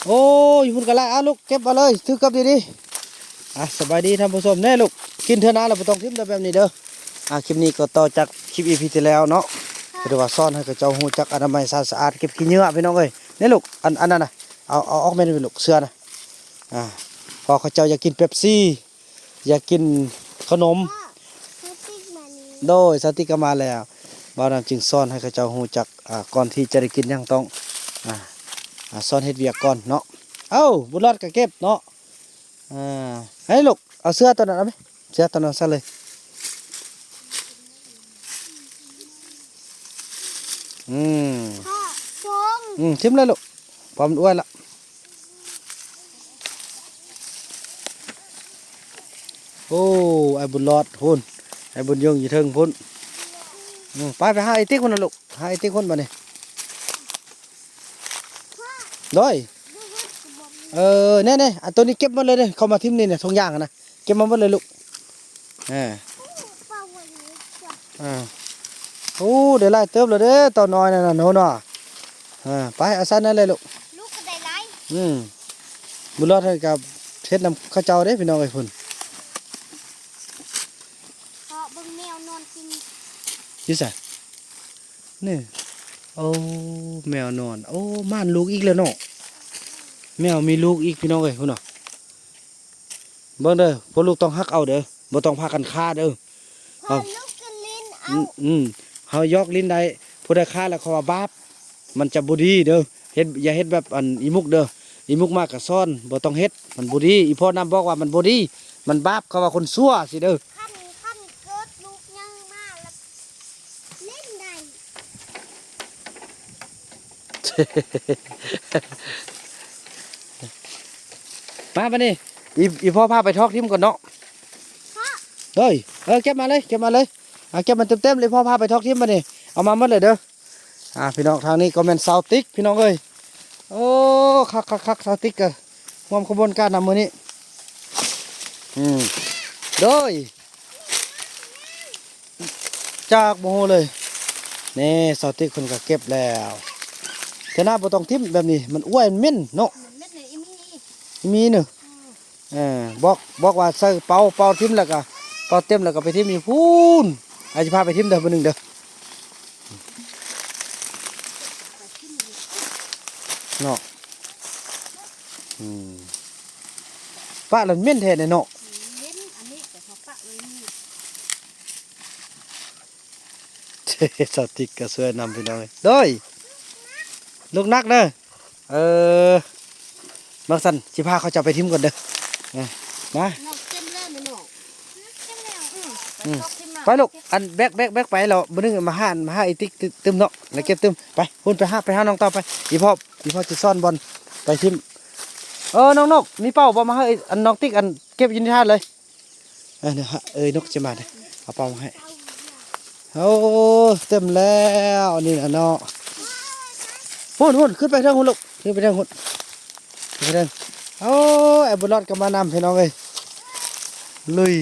ໂອ້ຍ ພຸ້ນກໍຫຼາຍ. ອ່າ ລູກເກັບເອົາເລີຍ ຖືກັບດີໆ. ອ່າ ສະບາຍດີທ່ານຜູ້ຊົມເດ້ລູກ ກິນເທື່ອໜ້າແລ້ວບໍ່ຕ້ອງຖິ້ມເດີ ແບບນີ້ເດີ. ອ່າ ຄລິບນີ້ກໍຕໍ່ຈາກຄລິບອີພີທີ່ແລ້ວເນາະ ກໍຖືວ່າສອນໃຫ້ເຂົາເຈົ້າຮູ້ຈັກອະນາໄມສະອາດ ເກັບຂີ້ເຫຍື້ອພີ່ນ້ອງເອີຍ. ນີ້ລູກ ອັນ ອັນນັ້ນນະ ເອົາ ເອົາອອກແມ່ນບໍ່ລູກ ເສື້ອນະ. ອ່າ ເພາະເຂົາເຈົ້າຢາກກິນເປັບຊີ ຢາກກິນຂະໜົມ. ໂດຍ ສະຕິກກໍມາແລ້ວ. ບ່າວນຳຈຶ່ງສອນໃຫ້ເຂົາເຈົ້າຮູ້ຈັກ ອ່າ ກ່ອນທີ່ຈະໄດ້ກິນຫຍັງຕ້ອງ ອ່າ ອ່າ ສອນເຮັດວຽກກ່ອນເນາະ. ເອົ້າ ບຸນລອດກໍເກັບເນາະ. ອ່າ ໃຫ້ລູກ ເອົາເສື້ອຕົວນັ້ນເອົາໄປ ເສື້ອຕົວນັ້ນໃສ່ເລີຍ. ອືມ ອືມ ຖິ້ມເລີຍລູກ ເພາະມັນອ້ວນລະ. ໂອ້ ອ້າຍບຸນລອດພຸ້ນ ອ້າຍບຸນຍົງຢູ່ເທິງພຸ້ນ. ອືມ ໄປ ໄປຫາໄອ້ຕິກພຸ້ນນະລູກ ຫາໄອ້ຕິກພຸ້ນບາດນີ້. ໂດຍ ເອີ ແນ່ໆ ອັນໂຕນີ້ເກັບໝົດເລີຍເດ້ ເຂົາມາຖິ້ມນີ້ນະ ຖົງຢາງຫັ້ນນະ ເກັບມາໝົດເລີຍລູກ. ເອີ ອ່າ ໂອ້ ໄດ້ຫຼາຍເຕີບແລ້ວເດ້ ເຕົານ້ອຍນັ້ນນະ ໂນເນາະ. ອ່າ ໄປ ເອົາໃສ່ນັ້ນເລີຍລູກ ລູກກໍໄດ້ຫຼາຍ. ອືມ ບຸນລອດເພິ່ນກໍເຮັດນຳເຂົາເຈົ້າເດ້ພີ່ນ້ອງເອີຍພຸ້ນ. ເພາະເບິ່ງແມວນອນກິນ ຢູ່ໃສ? ນີ້ ໂອ້ ແມວນອນ. ໂອ້ ໝານລູກອີກແລ້ວເນາະ ແມວມີລູກອີກພີ່ນ້ອງເອີຍ ພຸ້ນນະ. ເບິ່ງເດີ ພວກລູກຕ້ອງຮັກເອົາເດີ ບໍ່ຕ້ອງພາກັນຂ້າເດີ. ເຮົາ ເຮົາຢອກຫຼິ້ນໄດ້ ຜູ້ໃດຂ້າແລ້ວເຂົາວ່າບາບ ມັນຈະບໍ່ດີເດີ. ເຮັດ ຢ່າເຮັດແບບອັນອີມຸກເດີ ອີມຸກມາກະສອນ ບໍ່ຕ້ອງເຮັດ ມັນບໍ່ດີ. ອີພໍ່ນຳບອກວ່າມັນບໍ່ດີ ມັນບາບ ເຂົາວ່າຄົນຊົ່ວຊີ້ເດີ. ຄັນ ຄັນເກີດລູກໃຫຍ່ມາລະ ມາບາດນີ້ ອີ ອີພໍ່ພາໄປທອກຖິ້ມກ່ອນເນາະ. ເອີຍ ເອີ ເກັບມາເລີຍ ເກັບມາເລີຍ. ອ່າ ເກັບມັນເຕັມໆເລີຍ ພໍ່ພາໄປທອກຖິ້ມບາດນີ້ ເອົາມາໝົດເລີຍເດີ. ອ່າ ພີ່ນ້ອງ ທາງນີ້ກໍແມ່ນສາວຕິກ ພີ່ນ້ອງເອີຍ. ໂອ້ ຄັກໆໆ ສາວຕິກກໍຮ່ວມຂະບວນການນຳມື້ນີ້. ອືມ ໂດຍ ຈັກບໍ່ຮູ້ເລີຍ. ນີ້ ສາວຕິກເພິ່ນກໍເກັບແລ້ວ. ແຕ່ໜ້າບໍ່ຕ້ອງຖິ້ມແບບນີ້ ມັນອ້ວຍ ມັນເໝັນເນາະ ເໝັນເລີຍ. ອີ່ມີນີ້ ເອີ ບອກ ບອກວ່າໃສ່ເປົາ ເປົາຖິ້ມແລ້ວກໍ ເປົາເຕັມແລ້ວກໍໄປຖິ້ມຢູ່ພຸ້ນ. ອ້າຍຊິພາໄປຖິ້ມເດີ ມື້ໜຶ່ງເດີ ເນາະ. ອືມ ປະແລ້ວເໝັນແທ້ເນາະ. ເໝັນ ອັນນີ້ກໍເຂົາປະໄວ້ນີ້. ສາວຕິກກໍຊ່ວຍນຳ ພີ່ນ້ອງເອີຍ. ໂດຍ ລູກໜັກເດີ. ເອີ ມາຊັ້ນ ຊິພາເຂົາເຈົ້າໄປຖິ້ມກ່ອນເດີ. ເອີ ມາ ນ້ອງເຕັມແລ້ວແມ່ນ້ອງ. ອືມ ໄປລູກ ອັນແບກ ແບກ ແບກໄປແລ້ວ ມື້ໜຶ່ງມາຫາ ມາຫາອີຕິກຕື່ມເນາະ ແລ້ວເກັບຕື່ມ. ໄປພຸ້ນ ໄປຫາ ໄປຫານ້ອງຕໍ່ໄປ. ອີພໍ່ ອີພໍ່ຊິສອນບ່ອນໄປຖິ້ມ. ເອີ ນ້ອງນົກ ມີເປົາບໍ່? ມາໃຫ້ອັນນ້ອງຕິກ ອັນເກັບຢູ່ໃນຖາດເລີຍ. ເອີ ເອີ ນົກຈະມາເດີ ເອົາເປົາມາໃຫ້. ໂອ້ ເຕັມແລ້ວນີ້ນະເນາະ. ພຸ້ນ ພຸ້ນ ຂຶ້ນໄປເທິງພຸ້ນລູກ ຂຶ້ນໄປເທິງພຸ້ນ ຂຶ້ນໄປເທິງ. ໂອ້ ອ້າຍບຸນລອດກໍມານຳ ພີ່ນ້ອງເອີຍ. ລຸຍ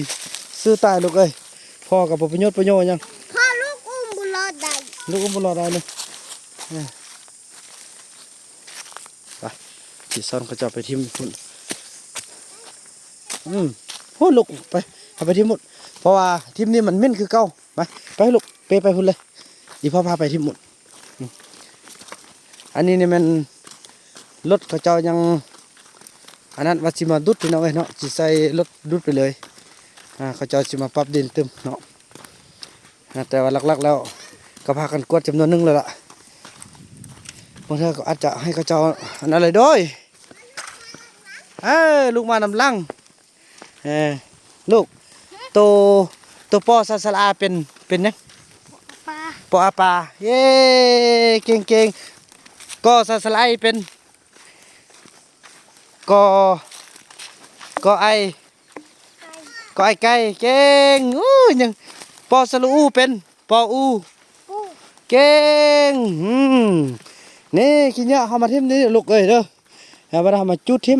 ສູ້ຕາຍລູກເອີຍ. ພໍ່ກໍບໍ່ປະໂຫຍດປະໂຫຍດຫຍັງ. ພໍ່ ລູກອຸ້ມບຸນລອດໄດ້ ລູກອຸ້ມບຸນລອດໄດ້ນີ້. ເອີ ໄປ ຊິສອນເຂົາເຈົ້າໄປຖິ້ມພຸ້ນ. ອືມ ໂຫ ລູກ ໄປ ເອົາໄປຖິ້ມໝົດ ເພາະວ່າຖິ້ມນີ້ມັນເໝັນຄືເກົ່າ. ໄປ ໄປລູກ ເປໄປພຸ້ນເລີຍ ອີພໍ່ພາໄປຖິ້ມໝົດ. ອືມ ອັນນີ້ນີ້ແມ່ນລົດເຂົາເຈົ້າຍັງ ອັນນັ້ນວ່າຊິມາດຸດ ພີ່ນ້ອງເອີຍເນາະ ຊິໃສ່ລົດດຸດໄປເລີຍ. ອ່າ ເຂົາເຈົ້າຊິມາປັບດິນຕື່ມເນາະ. ອ່າ ແຕ່ວ່າຫຼັກໆແລ້ວກໍພາກັນກວດຈຳນວນໜຶ່ງແລ້ວລະ ບາງເທື່ອກໍອາດຈະໃຫ້ເຂົາເຈົ້າອັນນັ້ນເລີຍ. ໂດຍ ເອີ ລູກມານຳຫຼັງ. ເອີ ລູກ ໂຕ ໂຕປໍສະສະລະອາເປັນ ເປັນຫຍັງ? ປາ ປໍອາປາ. ເຢ້ ເກັ່ງໆ. ກໍສະສະລະໄອເປັນ ກໍ ກໍໄອ ກໍໄອໄກ່. ເກັ່ງ. ໂອ້ຍ ຍັງ ປໍສະຫຼະອູເປັນ ປໍອູ ປູ ເກັ່ງ. ອືມ ນີ້ ຂີ້ເຫຍື້ອເຮົາມາຖິ້ມນີ້ລູກເອີຍເດີ ແລ້ວບັດເຮົາມາຈູດຖິ້ມ.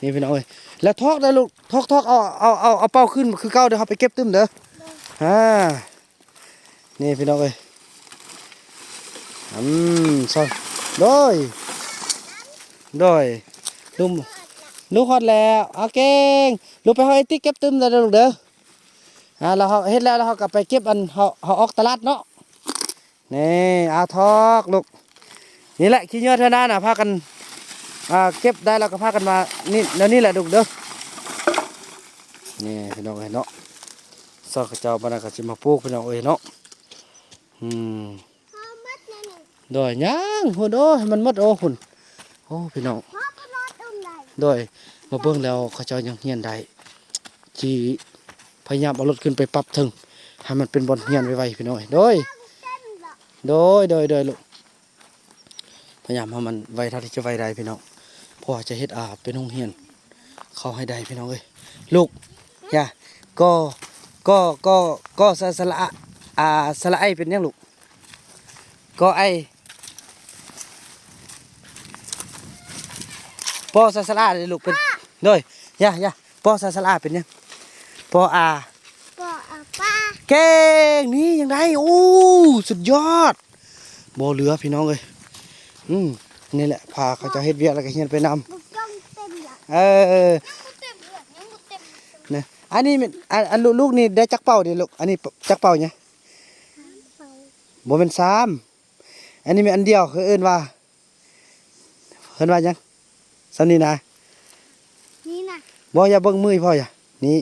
ນີ້ພີ່ນ້ອງເອີຍ ແລ້ວຖອກເດີລູກ ຖອກ ຖອກ ເອົາ ເອົາ ເອົາ ເອົາເປົາຄືນຄືເກົ່າເດີ ເຮົາໄປເກັບຕື່ມເດີ. ອ່າ ນີ້ພີ່ນ້ອງເອີຍ ອືມ ຊອນ ໂດຍ ໂດຍ ລຸງ ລຸງຮອດແລ້ວ. ເອົາເກັ່ງ ລຸງໄປເຮົາໄອຕິກເກັບຕື່ມເດີລູກເດີ. ອ່າ ແລ້ວເຮົາເຮັດແລ້ວ ແລ້ວເຮົາກໍໄປເກັບອັນເຮົາ ເຮົາອອກຕະຫຼາດເນາະ. ນີ້ ເອົາຖອກລູກ. ນີ້ແຫຼະ ຂີ້ເຫຍື້ອເທື່ອໜ້ານະ ພາກັນ ອ່າ ເກັບໄດ້ແລ້ວກໍພາກັນມາ ນີ້ ແນວນີ້ແຫຼະລູກເດີ. ນີ້ພີ່ນ້ອງເອີຍເນາະ ຊາວເຂົາເຈົ້າບັດນັ້ນກໍຊິມາປູກພີ່ນ້ອງເອີຍເນາະ. ອືມ ໂດຍ ຍັງພຸ້ນ ໂອ້ ໃຫ້ມັນໝົດ ໂອ້ ພຸ້ນ ໂອ້ ພີ່ນ້ອງ. ໂດຍ ມາເບິ່ງແລ້ວເຂົາເຈົ້າຍັງຮຽນໄດ້ ຊິພະຍາຍາມເອົາລົດຂຶ້ນໄປປັບເທິງ ໃຫ້ມັນເປັນບ່ອນຮຽນໄວໆ ພີ່ນ້ອງເອີຍ. ໂດຍ ໂດຍ ໂດຍ ໂດຍ ລູກ ພະຍາຍາມໃຫ້ມັນໄວເທົ່າທີ່ຈະໄວໄດ້ພີ່ນ້ອງ ເພາະວ່າຈະເຮັດ ອ່າ ເປັນໂຮງຮຽນເຂົ້າໃຫ້ໄດ້ພີ່ນ້ອງເອີຍ. ລູກ ຢ່າ ກໍ ກໍ ກໍ ກໍ ສະ ສະຫຼະອາ ອ່າ ສະຫຼະໄອ ເປັນຫຍັງລູກ? ກໍໄອ ປໍ ສະ ສະຫຼະອາ ເດ້ລູກ ເປັນ ໂດຍ ຢ່າ ຢ່າ ປໍ ສະ ສະຫຼະອາ ເປັນຫຍັງ? ປໍ ອາ ປໍ ອາ ປາ. ເກັ່ງ ນີ້ຍັງໄດ້ ໂອ້ ສຸດຍອດ ບໍ່ເຫຼືອພີ່ນ້ອງເອີຍ. ອືມ ນີ້ແຫຼະ ພາເຂົາເຈົ້າເຮັດວຽກແລ້ວກໍຮຽນໄປນຳ. ເອີ ຍັງບໍ່ເຕັມເອີ ຍັງບໍ່ເຕັມ. ນະ ອັນນີ້ແມ່ນ ອັນ ອັນລູກ ລູກນີ້ໄດ້ຈັກເປົາເດລູກ? ອັນນີ້ຈັກເປົາຫຍັງ? ສາມເປົາ. ບໍ່ແມ່ນສາມ ອັນນີ້ແມ່ນອັນດຽວ ເຂົາເອີ້ນວ່າ ເອີ້ນວ່າຫຍັງ? ສ່ຳນີ້ນະ ນີ້ນະ. ບໍ່ ຢ່າເບິ່ງມືພໍ່ ຢ່າ ນີ້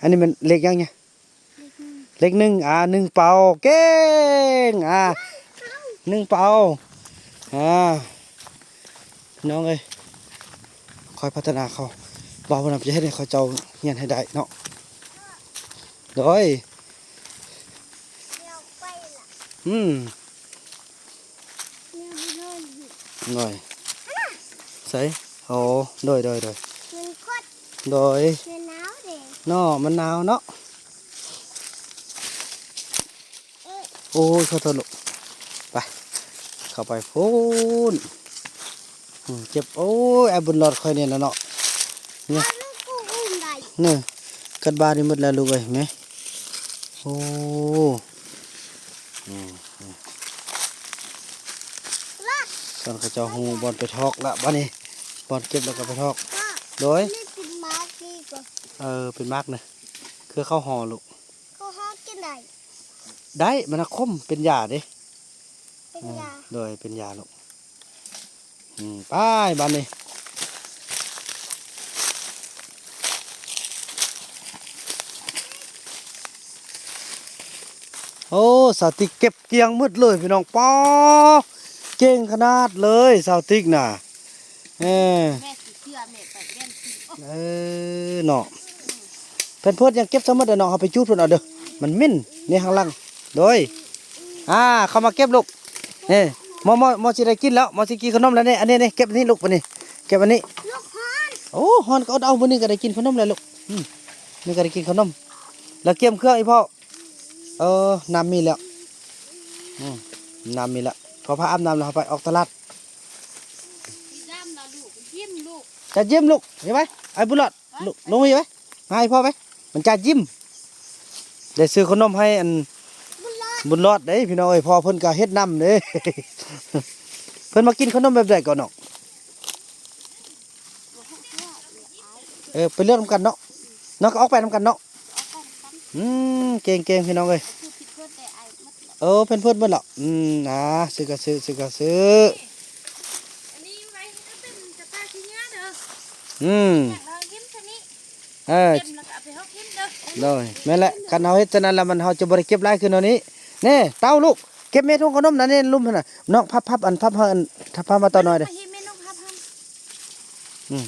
ອັນນີ້ແມ່ນເລກຫຍັງ? ເລກໜຶ່ງ ເລກໜຶ່ງ ອ່າ ໜຶ່ງເປົາ ເກັ່ງ ອ່າ ໜຶ່ງເປົາ ອ່າ ພີ່ນ້ອງເອີຍ ຄ່ອຍພັດທະນາເຂົາ ເວົ້ານຳ ຈະເຮັດໃຫ້ເຂົາເຈົ້າຮຽນໃຫ້ໄດ້ເນາະ. ໂດຍ ອືມ ໂດຍ ໃສ ໂອ້ ໂດຍ ໂດຍ ໂດຍ ມັນຄົດ ໂດຍ ມັນໜາວເດ້ ເນາະ ມັນໜາວເນາະ. ໂອ້ຍ ຂໍໂທດລູກ ໄປ ເຂົ້າໄປພຸ້ນ. ອືມ ເຈັບ ໂອ້ຍ ອ້າຍບຸນຫຼອດຂ້ອຍນີ້ລະເນາະ ນີ້ ນີ້ ກັດບາດນີ້ໝົດແລ້ວລູກເອີຍ ແມ່. ໂອ້ ອືມ ອືມ ສ່ວນເຂົາເຈົ້າຮູ້ບ່ອນໄປຖອກລະ ບາດນີ້ ບ່ອນເກັບແລ້ວກໍໄປຖອກ. ໂດຍ ເອີ ເປັນໝາກນະ ຄືເຂົາຫໍ່ລູກ ເຂົາຫໍ່ກິນໄດ້ ໄດ້ ມັນຫັກຂົມ ເປັນຢາເດ້ ເປັນຢາ ອືມ ໂດຍ ເປັນຢາລູກ. ອືມ ໄປບາດນີ້ ໂອ້ ສາວຕິກເກັບກ້ຽງໝົດເລີຍພີ່ນ້ອງ ປາ ເກັ່ງຂະໜາດເລີຍສາວຕິກນະ. ເອີ ແມ່ຊິເຊື່ອແມ່ໄປແລ່ນຂຶ້ນ ເອີ ເນາະ ແຜ່ນເພີດຍັງເກັບຊະໝົດເດີເນາະ ເຮົາໄປຈູດພຸ້ນເອົາເດີ ມັນເໝັນໃນຂ້າງຫຼັງ. ໂດຍ ອ່າ ເຂົ້າມາເກັບລູກ ເອີ ໝໍ ໝໍ ໝໍຊິໄດ້ກິນແລ້ວ ໝໍຊິກິນຂະໜົມແລ້ວນີ້ ອັນນີ້ ນີ້ ເກັບອັນນີ້ລູກ ບັດນີ້ ເກັບອັນນີ້. ໂອ້ ຮ້ອນກໍອົດເອົາ ມື້ນີ້ກໍໄດ້ກິນຂະໜົມແລ້ວລູກ ອືມ ນີ້ກໍໄດ້ກິນຂະໜົມ ແລ້ວກຽມເຄື່ອງອີ່ພໍ່. ເອີ ນ້ຳມີແລ້ວ ອືມ ນ້ຳມີແລ້ວ ພໍພາອາບນ້ຳແລ້ວ ເຮົາໄປອອກຕະຫຼາດ. ຈະຍິ້ມລູກ ເຫັນໄຫມ ໄອ້ບຸນຫຼອດ ລົງ ລົງໄປໄຫມ ມາໃຫ້ພໍ່ໄປ ມັນຈະຍິ້ມ ໄດ້ຊື້ຂະໜົມໃຫ້ອັນບຸນຫຼອດເດ້ພີ່ນ້ອງເອີຍ ພໍ່ເພິ່ນກໍເຮັດນຳເດ້. ເພິ່ນມາກິນຂະໜົມແບບໃດກໍນ້ອງ? ເອີ ໄປເລືອກນຳກັນເນາະ ເນາະ ກໍອອກໄປນຳກັນເນາະ. ອືມ ເກັ່ງໆ ພີ່ນ້ອງເອີຍ ເອີ ແຜ່ນເພີດໝົດແລ້ວ ອືມ ອ່າ ຊື້ກໍຊື້ ຊື້ກໍຊື້ ອັນນີ້ໄວ້ໃຫ້ເປັນກະຕ່າຂີ້ເຫຍື້ອເດີ ອືມ ແຂງລອງຫິ້ມຊະນີ້ ເອີ ເຕັມແລ້ວກໍເອົາໄປຮອກຫິ້ມເດີ ໂດຍ ແມ່ນແຫຼະ ຄັນເຮົາເຮັດຊະນັ້ນແລ້ວ ມັນ ເຮົາຈະບໍ່ໄດ້ເກັບຫຼາຍຄືແນວນີ້ ແນ່ ເຕົ້າລູກ ເກັບແມ່ຖົງຂະໜົມນັ້ນ ໃນລຸ່ມຫັ້ນນະ ນ້ອງພັບ ພັບ ອັນ ພັບ ເຮົາ ອັນ ພັບມາຕໍ່ໜ້ອຍເດີ ອືມ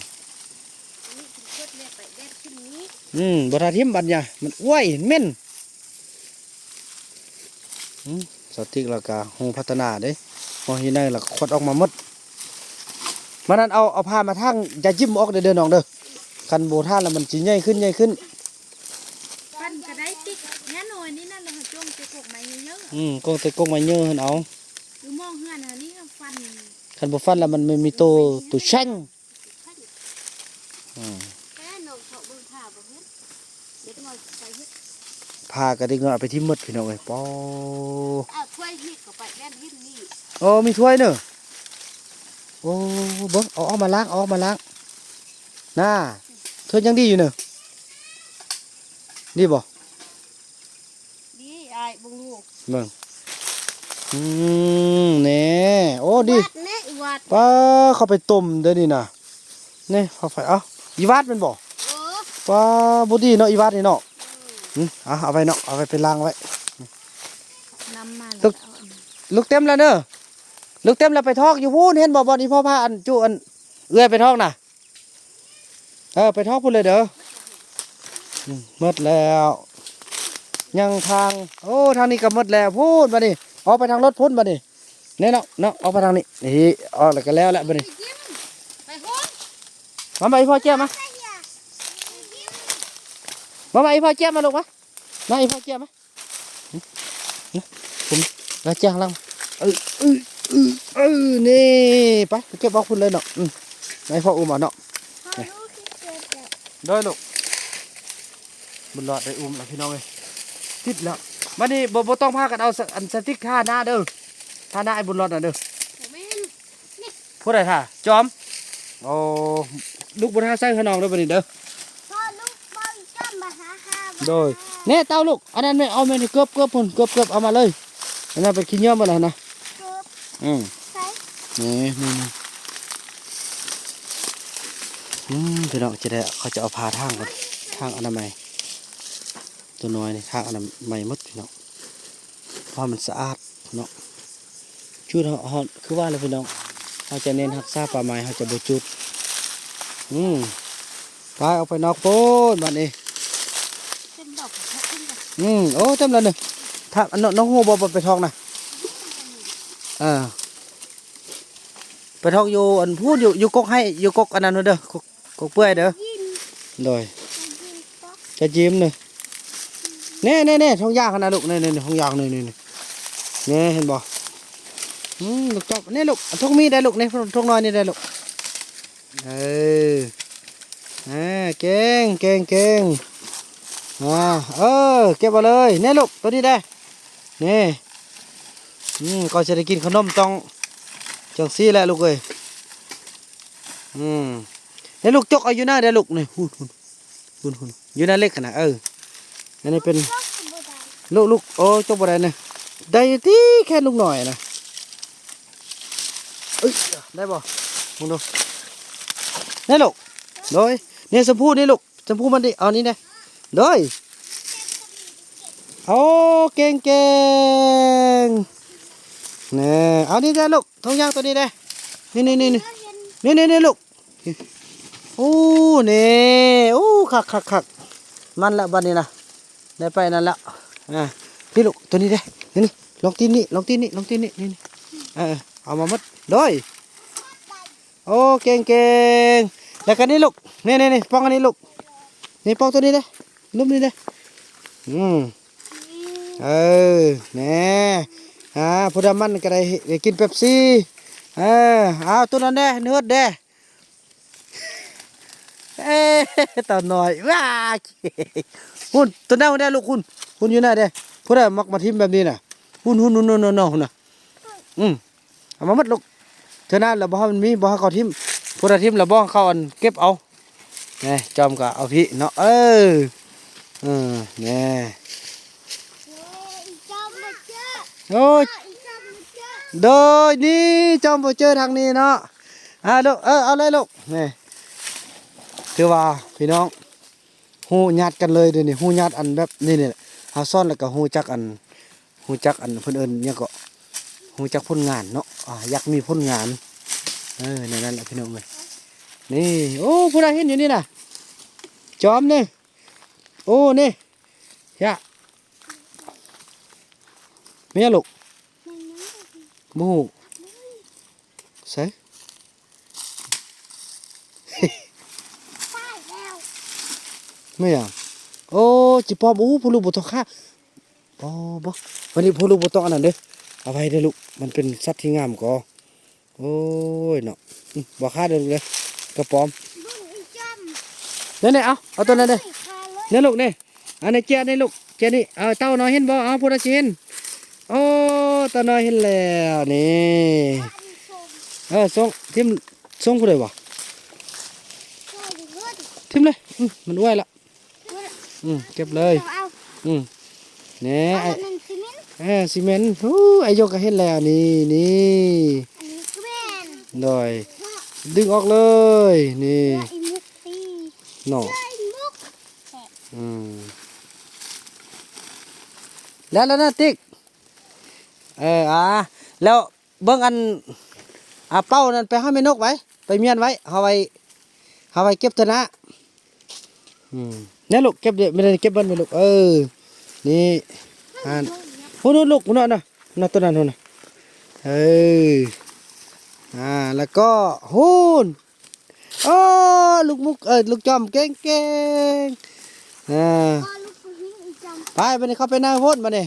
ອືມ ບໍ່ທັນຖິ້ມບັດຍາ ມັນ ໂອ້ຍ ເໝັນ ອືມ ສາວຕິກລາວກະຮູ້ພັດທະນາເດ້ ເຮົາເຮັດໃນລາວກະຂວັດອອກມາໝົດ ມານັ້ນເອົາ ເອົາຜ້າມາຖາງຢາຈິ້ມອອກເດີ ເດີນ້ອງເດີ ຄັນບໍ່ຖາງແລ້ວມັນຊິໃຫຍ່ຂຶ້ນ ໃຫຍ່ຂຶ້ນ ຟັນກະໄດ້ຕິກ ແນ່ໜ້ອຍນີ້ນັ້ນ ເຮົາຈົ່ງແຕ່ກົກໄມ້ເຍີະ ອືມ ກົກແຕ່ກົກໄມ້ເຍີະຫັ້ນເອົາ ຢູ່ໝໍ້ເຮືອນຫັ້ນນີ້ຟັນ ຄັນບໍ່ຟັນແລ້ວມັນມີໂຕ ໂຕແຊງ ອືມ ແຕ່ນ້ອງເຂົາເບິ່ງຜ້າບໍ່ເຫັນ ເດັກນ້ອຍໄປເຮັດ ຜ້າກໍເດັກນ້ອຍເອົາໄປຖິ້ມໝົດ ພີ່ນ້ອງເອີຍ ປໍ ເອົາຖ້ວຍຮີບເຂົ້າໄປແມ່ນຖິ້ມນີ້ ໂອ້ ມີຖ້ວຍເນີ ອື ໂອ້ ເບິ່ງ ເອົາອອກມາລ້າງ ເອົາອອກມາລ້າງ ນາ ເທື່ອຍັງດີຢູ່ເນີ ດີບໍ່? ດີ ອ້າຍເບິ່ງດູ ເບິ່ງ ອືມ ແນ່ ໂອ້ ດີ ຫວັດແນ່ ອີຫວັດ ປ້າ ເຂົ້າໄປຕົ້ມເດີ້ນີ້ນະ ນີ້ ເຂົ້າໄປ ເອົ້າ ອີຫວັດແມ່ນບໍ່? ເອີ ປ້າ ບໍ່ດີເນາະ ອີຫວັດນີ້ເນາະ ອືມ ອືມ ເອົາ ເອົາໄວ້ເນາະ ເອົາໄວ້ໄປລ້າງໄວ້ ນຳມາ ລູກ ແລ້ວ ລູກເຕັມແລ້ວເດີ ລູກເຕັມແລ້ວໄປທອກຢູ່ພຸ້ນ ເຫັນບໍ່ ບ່ອນອີ່ພໍ່ພາອັນຈຸອັນເອື້ອຍໄປທອກນະ ເອີ ໄປທອກພຸ້ນເລີຍເດີ ອືມ ໝົດແລ້ວ ຍັງທາງ ໂອ້ ທາງນີ້ກໍໝົດແລ້ວ ພຸ້ນບາດນີ້ ອອກໄປທາງລົດພຸ້ນບາດນີ້ ແນ່ເນາະ ເນາະ ອອກໄປທາງນີ້ ນີ້ ອອກແລ້ວກໍແລ້ວແຫຼະບາດນີ້ ໄປພຸ້ນ ມາ ມາ ອີ່ພໍ່ເຈ້ຍມາ ມາ ມາ ອີ່ພໍ່ເຈ້ຍມາລູກມາ ມາ ອີ່ພໍ່ເຈ້ຍມາ ນີ້ ນີ້ ພຸ້ນ ລາແຈ້ງຫຼັງ ເອີ ເອີ ເອີ ເອີ ນີ້ ໄປ ໄປເກັບເອົາພຸ້ນເລີຍເນາະ ອືມ ໃຫ້ພໍ່ອຸ້ມເອົາເນາະ ນີ້ ໂດຍລູກ ບຸນລອດໄດ້ອຸ້ມແລ້ວພີ່ນ້ອງເອີຍ ຕິດແລ້ວ ບາດນີ້ບໍ່ ບໍ່ຕ້ອງພາກັນເອົາສະ ອັນສະຕິກທາໜ້າເດີ ທາໜ້າໃຫ້ບຸນລອດນະເດີ ບໍ່ແມ່ນ ຜູ້ໃດຖ້າ? ຈອມ. ໂອ້ ລູກບໍ່ຖ້າໃສ່ຂະໜອງເດີບາດນີ້ເດີ. ພໍ່ລູກເວົ້າອີກຈອມມາຫາຫາ. ໂດຍ. ແນ່ເຕົ້າລູກ ອັນນັ້ນແມ່ເອົາແມ່ນີ້ເກີບ ເກີບພຸ້ນ ເກີບ ເກີບເອົາມາເລີຍ. ອັນນັ້ນໄປຂີ້ເຫຍື້ອໝົດແລ້ວນະ. ເກີບ. ອືມ. ໃສ່. ນີ້ ນີ້ ນີ້. ອືມ ພີ່ນ້ອງ ຈະໄດ້ ເຂົາຈະເອົາຜ້າທາງກ່ອນ ທາງອະນາໄມ. ຕົວນ້ອຍນີ້ ທາງອະນາໄມໝົດ ພີ່ນ້ອງ. ເພາະມັນສະອາດເນາະ. ຈູດເຮົາ ເຮົາ ຄືວ່າແຫຼະພີ່ນ້ອງ ເຮົາຈະເນັ້ນຮັກສາປ່າໄມ້ ເຮົາຈະບໍ່ຈູດ. ອືມ ໄປ ອອກໄປນອກໂພ້ນບາດນີ້. ເຕັມດອກ ອືມ ໂອ້ ເຕັມແລ້ວນີ້. ຖ້າ ນ້ອງ ນ້ອງຮູ້ບໍ່ ບໍ່ໄປທອກນະ? ເອີ ໄປທອກຢູ່ອັນພຸ້ນ ຢູ່ ຢູ່ກົກໄຮ່ ຢູ່ກົກອັນນັ້ນພຸ້ນເດີ ກົກ ກົກເປື່ອຍເດີ. ໂດຍ ຈະຈິ້ມເດີ. ແນ່ໆໆ ທົ່ງຢາງຫັ້ນນະລູກ ນີ້ໆໆ ທົ່ງຢາງ ນີ້ໆໆ ນີ້ ເຫັນບໍ່? ອືມ ລູກຈອບ ນີ້ລູກ ທົ່ງມີໄດ້ລູກ ນີ້ ທົ່ງນ້ອຍນີ້ໄດ້ລູກ. ເອີ ອ່າ ເກັ່ງ ເກັ່ງ ເກັ່ງ. ອ່າ ເອີ ເກັບເອົາເລີຍ ນີ້ລູກ ໂຕນີ້ເດ້ ນີ້. ອືມ ກ່ອນຈະໄດ້ກິນຂະໜົມຕ້ອງຈັ່ງຊີ້ແຫຼະລູກເອີຍ. ອືມ ໃຫ້ລູກຈົກເອົາຢູ່ໜ້າເດ້ລູກ ນີ້ ຫຸ້ນ ຫຸ້ນ ຫຸ້ນ ຫຸ້ນ ຢູ່ໜ້າເຫຼັກຫັ້ນນະ. ເອີ ອັນນີ້ເປັນ ລູກ ລູກ ໂອ້ ຈົກບໍ່ໄດ້ນະ. ໄດ້ຕິ ແຂນລູກນ້ອຍນະ. ເອີຍ ໄດ້ບໍ່? ເບິ່ງດູ ນີ້ລູກ. ໂດຍ ນີ້ ຊຳພູນີ້ລູກ. ຊຳພູມັນນີ້ ເອົານີ້ແດ່. ໂດຍ ໂອ້ ເກັ່ງໆ ແນ່ ເອົານີ້ແດ່ລູກ ຖົງຢາງໂຕນີ້ແດ່. ນີ້ໆໆໆ ນີ້ໆໆ ລູກ. ໂອ້ ນີ້ ໂອ້ ຄັກໆໆ ມັນລະບັດນີ້ນະ ໄດ້ໄປນັ້ນລະ. ອ່າ ພີ່ລູກ ໂຕນີ້ແດ່ ນີ້ໆ ລອງຕີນນີ້ ລອງຕີນນີ້ ລອງຕີນນີ້ ນີ້ໆ ເອີ ເອົາມາໝົດ ໂດຍ. ໂອ້ ເກັ່ງໆ ແລ້ວກໍນີ້ລູກ ນີ້ໆໆ ປ່ອງອັນນີ້ລູກ ນີ້ປ່ອງໂຕນີ້ເດ້ ລຸ່ມນີ້ເດ້. ອືມ ເອີ ແນ່ ອ່າ ຜູ້ດຳມັນກໍໄດ້ ໄດ້ກິນເປັບຊີ. ເອີ ເອົາ ໂຕນັ້ນແດ່ ເນີດແດ່. ເອີ ເຕົານ້ອຍ ວ້າ ຫຸ້ນ ໂຕນັ້ນແດ່ລູກ ຫຸ້ນ ຫຸ້ນຢູ່ໜ້າເດ້. ຜູ້ໃດມັກມາຖິ້ມແບບນີ້ນະ ຫຸ້ນໆໆໆໆ ຫຸ້ນນະ. ອືມ ເອົາມາໝົດລູກ ເທື່ອໜ້າລະບໍ່ໃຫ້ມັນມີ ບໍ່ໃຫ້ເຂົາຖິ້ມ ຜູ້ໃດຖິ້ມລະບໍ່ໃຫ້ເຂົາອັນເກັບເອົາ. ແນ່ ຈອມກໍເອົາພີ້ເນາະ. ເອີ ເອີ ແນ່ ໂອ້ຍ ໂດຍ ນີ້ຈອມບໍ່ເຈີທາງນີ້ເນາະ. ອ່າ ລູກ ເອີ ເອົາເລີຍລູກ. ນີ້ ຖືວ່າພີ່ນ້ອງ ຮູ້ຍາດກັນເລີຍເດນີ້ ຮູ້ຍາດອັນແບບນີ້ນີ້ແຫຼະ. ເຮົາສອນແລ້ວກໍຮູ້ຈັກອັນ ຮູ້ຈັກອັນ ເພິ່ນເອີ້ນຫຍັງເກາະ ຮູ້ຈັກຜົນງານເນາະ. ອ່າ ຢາກມີຜົນງານ ເອີ ແນວນັ້ນແຫຼະພີ່ນ້ອງເອີຍ. ນີ້ ໂອ້ ຜູ້ໃດເຫັນຢູ່ນີ້ນະ ຈອມນີ້ ໂອ້ ນີ້ ຍະ ແມ່ນຫຍັງລູກ? ບໍ່ຮູ້ ໃສ? ແມ່ນຫຍັງ? ໂອ້ ຈິປອມ. ໂອ້ ຜູ້ລູກບໍ່ຕ້ອງຂ້າ ບໍ່ ບໍ່ ວັນນີ້ຜູ້ລູກບໍ່ຕ້ອງອັນນັ້ນເດີ້ ເອົາໄວ້ເດີ້ລູກ ມັນເປັນສັດທີ່ງາມກໍ. ໂອ້ຍເນາະ ອືມ ບໍ່ຂ້າເດີ້ລູກເດີ້ ກະປອມ. ເບິ່ງອີ່ຈ້ຳ ນັ້ນແຫຼະ ເອົາ ເອົາໂຕນັ້ນເດີ້ ນີ້ລູກນີ້ ອັນນີ້ເຈ້ຍນີ້ລູກ ເຈ້ຍນີ້ ເອົາ ເຕົ້ານ້ອຍເຫັນບໍ່? ເອົາ ຜູ້ໃດຊິເຫັນ? ໂອ້ ເຕົ້ານ້ອຍເຫັນແລ້ວນີ້. ເອີ ສົ່ງ ຖິ້ມ ສົ່ງຜູ້ໃດວະ? ຖິ້ມເລີຍ ອືມ ມັນອວຍລະ ອືມ ເກັບເລີຍ ອືມ ແນ່ ເອົາ ເອີ ຊິເໝັນ ໂອ້ ອ້າຍຍົກກໍເຫັນແລ້ວ ນີ້ ນີ້ ໂດຍ ດຶງອອກເລີຍ ນີ້ ເນາະ ອືມ ແລ້ວ ແລ້ວນະຕິກ ເອີ ອາ ແລ້ວ ເບິ່ງອັນ ອາ ເປົານັ້ນໄປຫາແມ່ນົກໄວ້ ໄປມ້ຽນໄວ້ ເຮົາໄວ້ ເຮົາໄວ້ເກັບເທື່ອໜ້າ ອືມ ແນ່ລູກ ເກັບເດ້ ແມ່ນເກັບມັນແມ່ລູກ ເອີ ນີ້ ຫັ້ນ ພຸ້ນໆ ລູກ ພຸ້ນນະ ນະ ຕົວນັ້ນພຸ້ນນະ ເອີ ອາ ແລ້ວກໍ ພຸ້ນ ໂອ້ ລູກມຸກ ເອີ ລູກຈອມ ເກັ່ງໆ ອາ ໄປ ບາດນີ້ເຂົ້າໄປນາໂພນບາດນີ້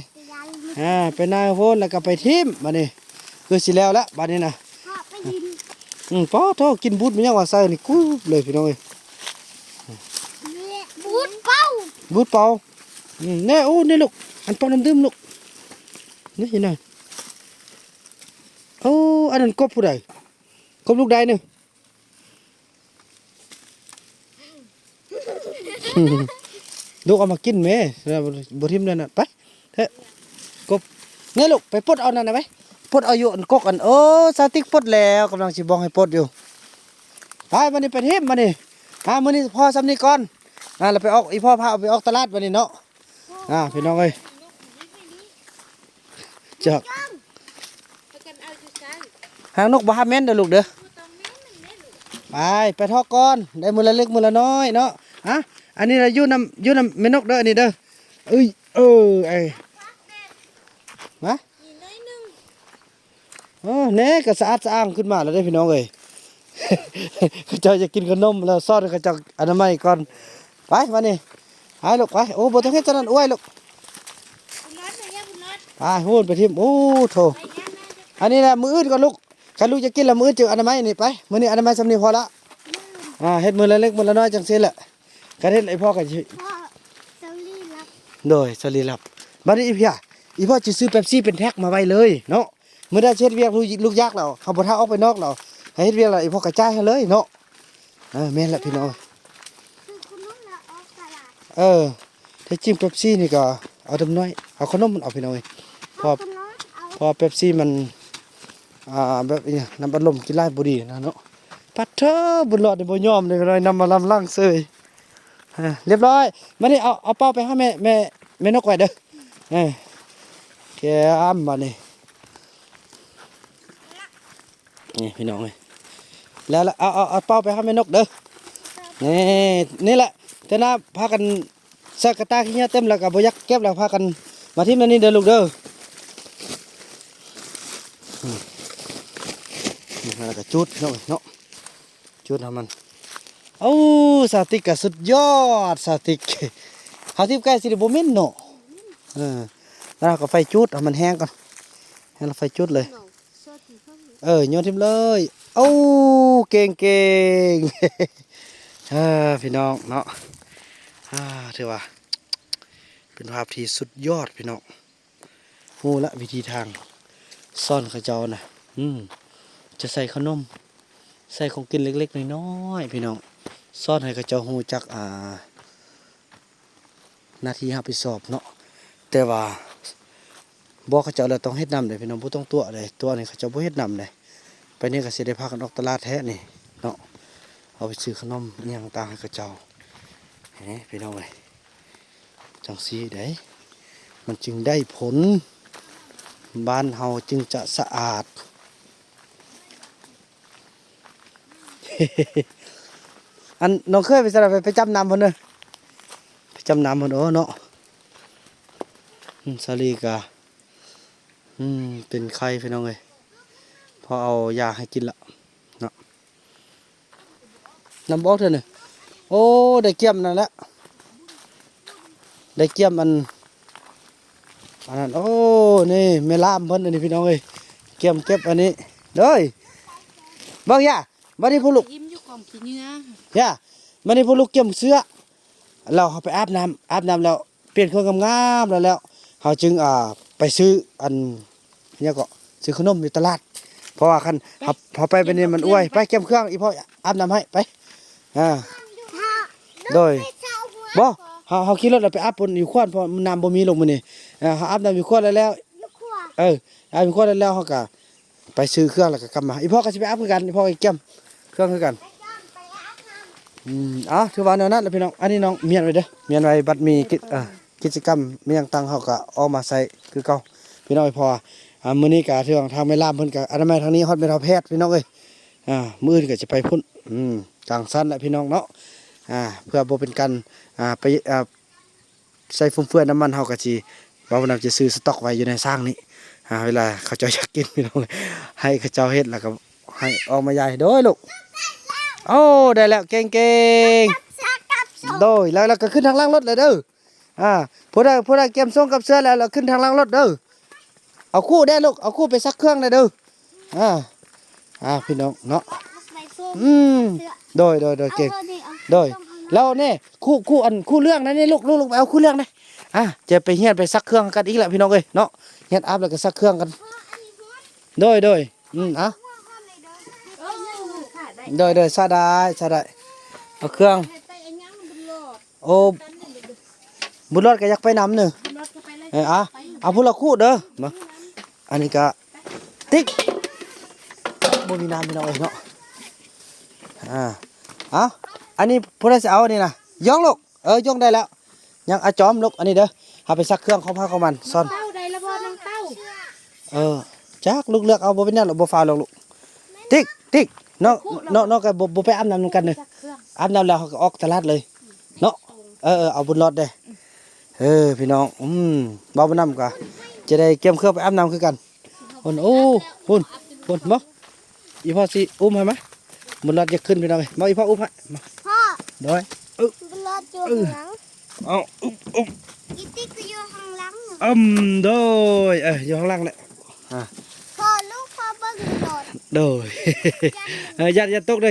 ອາ ໄປນາໂພນ ແລ້ວກໍໄປຖິ້ມບາດນີ້ ຄືຊິແລ້ວລະບາດນີ້ນະ ອືມ ປາໂທ້ ກິນບູດມັນຍັງວ່າໃສ່ນີ້ກຸບເລີຍພີ່ນ້ອງເອີຍ ບູດເປົາ ບູດເປົາ ອືມ ແນ່ ໂອ້ ນີ້ລູກ ອັນເປົານ້ຳດື່ມລູກ ນີ້ນະ ໂອ້ ອັນນັ້ນກົບຜູ້ໃດ? ກົບລູກໃດນີ້? ລູກເອົາມາກິນແມ້ ບໍ່ຖິ້ມແລ້ວນະ ໄປເຖາະ ກົບ ນີ້ລູກ ໄປປົດເອົານັ້ນນະໄປ ປົດເອົາຢູ່ອັນກົກອັນ ໂອ້ ສາວຕິກປົດແລ້ວ ກຳລັງຊິບອກໃຫ້ປົດຢູ່ ໄປ ບາດນີ້ໄປຖິ້ມບາດນີ້ ອາ ມື້ນີ້ພໍສ່ຳນີ້ກ່ອນ ອາ ແລ້ວໄປອອກ ອີ່ພໍ່ພາເອົາໄປອອກຕະຫຼາດບາດນີ້ເນາະ ອາ ພີ່ນ້ອງເອີຍ ຈັກ ຫາງນົກບໍ່ຫາແມ່ນເດີລູກເດີ ໄປ ໄປເທາະກ່ອນ ໄດ້ມື້ລະເລັກມື້ລະນ້ອຍເນາະ ອາ ອັນນີ້ລະຢູ່ນຳ ຢູ່ນຳແມ່ນົກເດີ ອັນນີ້ເດີ ເອີຍ ເອີ ໄອ້ ມາ ໂອ້ ແນ່ ກໍສະອາດສະອ້າງຂຶ້ນມາແລ້ວເດ້ພີ່ນ້ອງເອີຍ ເຂົາເຈົ້າຢາກກິນຂະໜົມແລ້ວ ສອນໃຫ້ເຂົາເຈົ້າອະນາໄມກ່ອນ ໄປ ມານີ້ ໄປລູກ ໄປ ໂອ້ ບໍ່ຕ້ອງເຮັດຈັ່ງນັ້ນ ອວຍລູກ ໄປ ພຸ້ນໄປຖິ້ມ ໂອ້ໂທ້ ອັນນີ້ລະ ມື້ອື່ນກ່ອນລູກ ຄັນລູກຢາກກິນລະ ມື້ອື່ນຈຶ່ງອະນາໄມນີ້ ໄປ ມື້ນີ້ອະນາໄມສ່ຳນີ້ພໍລະ ອືມ ອາ ເຮັດມື້ລະເລັກມື້ລະນ້ອຍຈັ່ງຊີ້ແຫຼະ ຄັນເຮັດ ອີ່ພໍ່ກໍຊິ ພໍ່ສະລີລັບ ໂດຍ ສະລີລັບ ບາດນີ້ອີ່ເພຍ ອີ່ພໍ່ຊິຊື້ເປັບຊີເປັນແພັກມາໄວ້ເລີຍເນາະ ມື້ໃດຊິເຮັດວຽກ ລູກ ລູກຢາກແລ້ວ ເຮົາບໍ່ຖ້າອອກໄປນອກແລ້ວ ໃຫ້ເຮັດວຽກແລ້ວ ອີ່ພໍ່ກໍຈ່າຍໃຫ້ເລີຍເນາະ ເອີ ແມ່ນລະພີ່ນ້ອງ ເອີ ແທ້ຈິງເປັບຊີນີ້ກໍເອົາແຕ່ນ້ອຍ ເອົາຂະໜົມມັນເອົາພີ່ນ້ອງເອີຍ ເພາະ ເອົາຂະໜົມເອົາ ເພາະເປັບຊີມັນ ອ່າ ແບບອີ່ຫຍັງ ນ້ຳອັດລົມກິນຫຼາຍບໍ່ດີນະເນາະ ປາດເທີ ບຸນລອດນີ້ບໍ່ຍອມເດ້ພີ່ນ້ອງ ນຳມາລຳຫຼັງເສີຍ ຮະ ຮຽບຮ້ອຍ ມານີ້ ເອົາ ເອົາເປົາໄປຫາແມ່ ແມ່ ແມ່ນົກໄວ້ເດີ ເອີ ແກ້ມບາດນີ້ ນີ້ພີ່ນ້ອງເອີຍ ແລ້ວລະ ເອົາ ເອົາ ເອົາເປົາໄປຫາແມ່ນົກເດີ ນີ້ ນີ້ແຫຼະ ເທື່ອໜ້າພາກັນໃສ່ກະຕ່າຂີ້ເຫຍື້ອເຕັມແລ້ວກໍບໍ່ຢາກເກັບແລ້ວ ພາກັນມາຖິ້ມໃນນີ້ເດີລູກເດີ ນີ້ ແລ້ວກໍຈູດພີ່ນ້ອງເອີຍເນາະ ຈູດໃຫ້ມັນ ໂອ້ ສາວຕິກກະສຸດຍອດ ສາວຕິກ ເຮົາຖິ້ມໄກ່ຊິໄດ້ບໍ່ເໝັນເນາະ ເອີ ແລ້ວເຮົາກໍໄຟຈູດໃຫ້ມັນແຮງກ່ອນ ໃຫ້ເຮົາໄຟຈູດເລີຍ ເອີ ໂຍນຖິ້ມເລີຍ ໂອ້ ເກັ່ງໆ ເອີ ພີ່ນ້ອງເນາະ ອ່າ ຖືວ່າເປັນພາບທີ່ສຸດຍອດພີ່ນ້ອງ ຮູ້ລະວິທີທາງ ສອນເຂົາເຈົ້ານະ ອືມ ຈະໃສ່ຂະໜົມ ໃສ່ຂອງກິນເລັກໆນ້ອຍໆ ພີ່ນ້ອງ ສອນໃຫ້ເຂົາເຈົ້າຮູ້ຈັກ ອ່າ ໜ້າທີ່ຮັບຜິດຊອບເນາະ ແຕ່ວ່າບອກເຂົາເຈົ້າແລ້ວຕ້ອງເຮັດນຳເດ້ພີ່ນ້ອງ ບໍ່ຕ້ອງຕົວະເດ້ ຕົວະນີ້ເຂົາເຈົ້າບໍ່ເຮັດນຳເດ້ ໄປນີ້ກໍຊິໄດ້ພາກັນອອກຕະຫຼາດແທ້ນີ້ເນາະ ເອົາໄປຊື້ຂະໜົມອີ່ຫຍັງຕ່າງໃຫ້ເຂົາເຈົ້າ ເອີ ພີ່ນ້ອງເອີຍ ຈັ່ງຊີ້ໃດ໋ ມັນຈຶ່ງໄດ້ຜົນ ບ້ານເຮົາຈຶ່ງຈະສະອາດ ອັນນ້ອງເຄີຍໄປໃສລະ ໄປ ໄປຈຳນ້ຳພຸ້ນເດີ ໄປຈຳນ້ຳພຸ້ນ ໂອ້ເນາະ ອືມ ສາລີກະ ອືມ ເປັນໄຂ້ພີ່ນ້ອງເອີຍ ພໍເອົາຢາໃຫ້ກິນລະເນາະ ນ້ຳບໍ່ອອກເທື່ອນີ້ ໂອ້ ໄດ້ກ້ຽມນັ້ນແຫຼະ ໄດ້ກ້ຽມອັນ ອັນນັ້ນ ໂອ້ ນີ້ແມ່ລາມເພິ່ນ ອັນນີ້ພີ່ນ້ອງເອີຍ ກຽມເກັບອັນນີ້ ເດີຍ ເບິ່ງຢ່າ ບາດນີ້ພວກລູກ ຍິ້ມຢູ່ກອງຂີ້ເຫຍື້ອ ຢ່າ ບາດນີ້ພວກລູກກຽມເສື້ອ ແລ້ວເຮົາໄປອາບນ້ຳ ອາບນ້ຳແລ້ວ ປ່ຽນເຄື່ອງງາມໆ ແລ້ວ ແລ້ວເຮົາຈຶ່ງ ອ່າ ໄປຊື້ອັນ ຫຍັງເກາະ ຊື້ຂະໜົມຢູ່ຕະຫຼາດ ເພາະວ່າຄັນເຮົາ ເຮົາໄປແບບນີ້ມັນອວຍ. ໄປກຽມເຄື່ອງ ອີພໍ່ອາບນ້ຳໃຫ້ ໄປ. ອ່າ ໂດຍ ບໍ່ ເຮົາ ເຮົາຂີ່ລົດແລ້ວໄປອາບຢູ່ຂວດ ເພາະນ້ຳບໍ່ມີລູກມື້ນີ້. ອ່າ ເຮົາອາບນ້ຳຢູ່ຂວດແລ້ວ ຢູ່ຂວດ ເອີ ອາບຢູ່ຂວດແລ້ວ ເຮົາກະໄປຊື້ເຄື່ອງແລ້ວກະກັບມາ. ອີພໍ່ກະຊິໄປອາບຄືກັນ ອີພໍ່ກະກຽມເຄື່ອງຄືກັນ. ອືມ ເອົາ ຖືວ່າແນວນັ້ນລະພີ່ນ້ອງ. ອັນນີ້ນ້ອງມ້ຽນໄວ້ເດີ ມ້ຽນໄວ້ ບັດມີກິ ເອີ ກິດຈະກຳມີຫຍັງຕ່າງເຮົາກະເອົາມາໃຊ້ຄືເກົ່າພີ່ນ້ອງ. ເພາະວ່າ ອ່າ ມື້ນີ້ກະຖືວ່າທາງແມ່ລາມເພິ່ນກະອະນາໄມທາງນີ້ ຮອດແມ່ເຖົ້າແພດພີ່ນ້ອງເອີຍ. ອ່າ ມື້ອື່ນກະຈະໄປພຸ້ນ. ອືມ ຈັ່ງຊັ້ນແຫຼະພີ່ນ້ອງເນາະ. ອ່າ ເພື່ອບໍ່ເປັນການ ອ່າ ໄປ ອ່າ ໃສ່ຟຸມເຟືອຍນ້ຳມັນ ເຮົາກະຊິ ບ່າວບຸນນຳຈະຊື້ສະຕັອກໄວ້ຢູ່ໃນຊ່າງນີ້. ອ່າ ເວລາເຂົາເຈົ້າຢາກກິນພີ່ນ້ອງ ໃຫ້ເຂົາເຈົ້າເຮັດ ແລ້ວກະໃຫ້ອອກມາຢາຍ. ໂດຍລູກ ໂອ້ ໄດ້ແລ້ວ ເກັ່ງໆ. ໂດຍ ແລ້ວ ແລ້ວກະຂຶ້ນທາງຫຼັງລົດເລີຍເດີ. ອ່າ ຜູ້ໃດ ຜູ້ໃດກຽມສົ່ງກັບເສື້ອແລ້ວ ແລ້ວຂຶ້ນທາງຫຼັງລົດເດີ. ເອົາຄູ່ແດ່ລູກ ເອົາຄູ່ໄປຊັກເຄື່ອງແດ່ເດີ. ອ່າ ອ່າ ພີ່ນ້ອງເນາະ. ອືມ ໂດຍ ໂດຍ ໂດຍ ເກັ່ງ ໂດຍ. ແລ້ວນີ້ ຄູ່ ຄູ່ອັນ ຄູ່ເລື່ອງນັ້ນນີ້ລູກ ລູກ ລູກໄປເອົາຄູ່ເລື່ອງແດ່. ອ່າ ຈະໄປຮຽນໄປຊັກເຄື່ອງກັນອີກແລ້ວພີ່ນ້ອງເອີຍເນາະ. ຮຽນອາບແລ້ວກະຊັກເຄື່ອງກັນ. ໂດຍ ໂດຍ. ອືມ ເອົາ ໂດຍ ໂດຍ ສະໄດ້ ສະໄດ້. ເອົາເຄື່ອງ ໂອ້ ບຸນຫຼອດກະຢາກໄປນຳເນີ. ເອີ ເອົາ ເອົາຜູ້ລະຄູ່ເດີ. ມາ ອັນນີ້ກະຕິກ ບໍ່ມີນ້ຳພີ່ນ້ອງເອີຍເນາະ. ອ່າ ເອົາ ອັນນີ້ຜູ້ໃດຊິເອົາອັນນີ້ນະ ຢອງລູກ. ເອີ ຢອງໄດ້ແລ້ວ. ຍັງອາຈອມລູກ ອັນນີ້ເດີ ເຮົາໄປຊັກເຄື່ອງຂອງໃຜຂອງມັນ ຊ່ອນ. ເຕົ້າໄດ້ລະບໍ່ ນ້ອງເຕົ້າ? ເອີ ຈັກລູກເລືອກເອົາ ບໍ່ເປັນຫຍັງລູກ ບໍ່ຟ້າວດອກລູກ. ຕິກ ຕິກ ນ້ອງ ນ້ອງ ນ້ອງກະບໍ່ ບໍ່ໄປອາບນ້ຳນຳກັນເດີ. ອາບນ້ຳແລ້ວເຮົາກະອອກຕະຫຼາດເລີຍເນາະ. ເອີ ເອີ ເອົາບຸນຫຼອດເດ້. ເອີ ພີ່ນ້ອງ ອືມ ບ່າວບຸນນຳກະຈະໄດ້ກຽມເຄື່ອງໄປອາບນ້ຳຄືກັນ. ພຸ້ນ ໂອ້ ພຸ້ນ ພຸ້ນ ມາ ອີພໍ່ຊິອຸ້ມໃຫ້ມາ. ບຸນຫຼອດຢາກຂຶ້ນພີ່ນ້ອງເອີຍ ມາ ອີພໍ່ອຸ້ມໃຫ້ ມາ. ພໍ່ ໂດຍ ເອີ ບຸນຫຼອດຢູ່ຂ້າງຫຼັງ. ເອົາ ອຶບ ອຶບ ອີຕິກກະຢູ່ຂ້າງຫຼັງ. ອືມ ໂດຍ ເອີ ຢູ່ຂ້າງຫຼັງແຫຼະ. ອ່າ ພໍ່ລູກ ພໍ່ເບິ່ງບຸນຫຼອດ. ໂດຍ ເອີ ຢ່າ ຢ່າຕົກເດີ.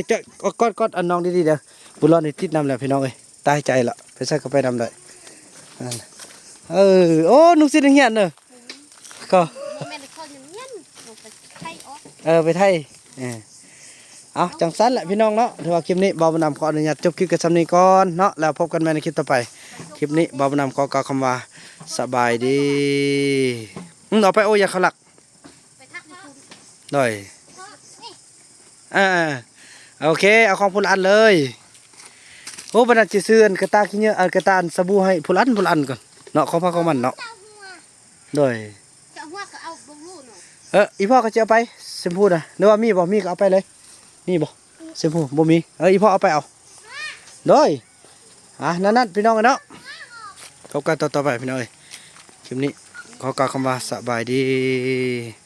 ກອດ ກອດອັນນ້ອງດີໆເດີ. ບຸນຫຼອດນີ້ຕິດນ້ຳແລ້ວພີ່ນ້ອງເອີຍ. ຕາຍໃຈລະ ໄປໃສກະໄປນຳໄດ້. ເອີ ໂອ້ ນຸ່ງຊິດນັກຮຽນເດີ. ກະ ບໍ່ແມ່ນເຂົາຍັງຮຽນ ໄປໄຖອອກ. ເອີ ໄປໄຖ. ເອີ ເອົາ ຈັ່ງຊັ້ນແຫຼະພີ່ນ້ອງເນາະ. ຖືວ່າຄລິບນີ້ບ່າວບຸນນຳຂໍອະນຸຍາດຈົບຄລິບກັນຊ່ຳນີ້ກ່ອນເນາະ ແລ້ວພົບກັນໃໝ່ໃນຄລິບຕໍ່ໄປ. ຄລິບນີ້ບ່າວບຸນນຳຂໍກ່າວຄຳວ່າສະບາຍດີ. ອືມ ເອົາໄປ ໂອ້ ຢ້ານເຂົາລັກ. ໂດຍ ເອີ ເອີ ໂອເຄ ເອົາຂອງຜູ້ລະອັນເລີຍ. ໂອ້ ບັດນັ້ນຊິຊື້ອັນກະຕ່າຂີ້ເຫຍື້ອ ອັນກະຕ່າອັນສະບູໃຫ້ຜູ້ລະອັນ ຜູ້ລະອັນກ່ອນເນາະ ຂອງໃຜຂອງມັນເນາະ. ໂດຍ ເຈົ້າຫົວກະເອົາບໍ່ຮູ້ເນາະ. ເອີ ອີພໍ່ກະຊິເອົາໄປ ແຊມພູນະ ຫຼືວ່າມີບໍ່? ມີກະເອົາໄປເລີຍ. ມີບໍ່ແຊມພູ? ບໍ່ມີ. ເອີ ອີພໍ່ເອົາໄປເອົາ. ໂດຍ ອ່າ ນັ້ນໆ ພີ່ນ້ອງເອີຍເນາະ. ພົບກັນຕອນຕໍ່ໄປພີ່ນ້ອງເອີຍ. ຄລິບນີ້ຂໍກ່າວຄຳວ່າສະບາຍດີ.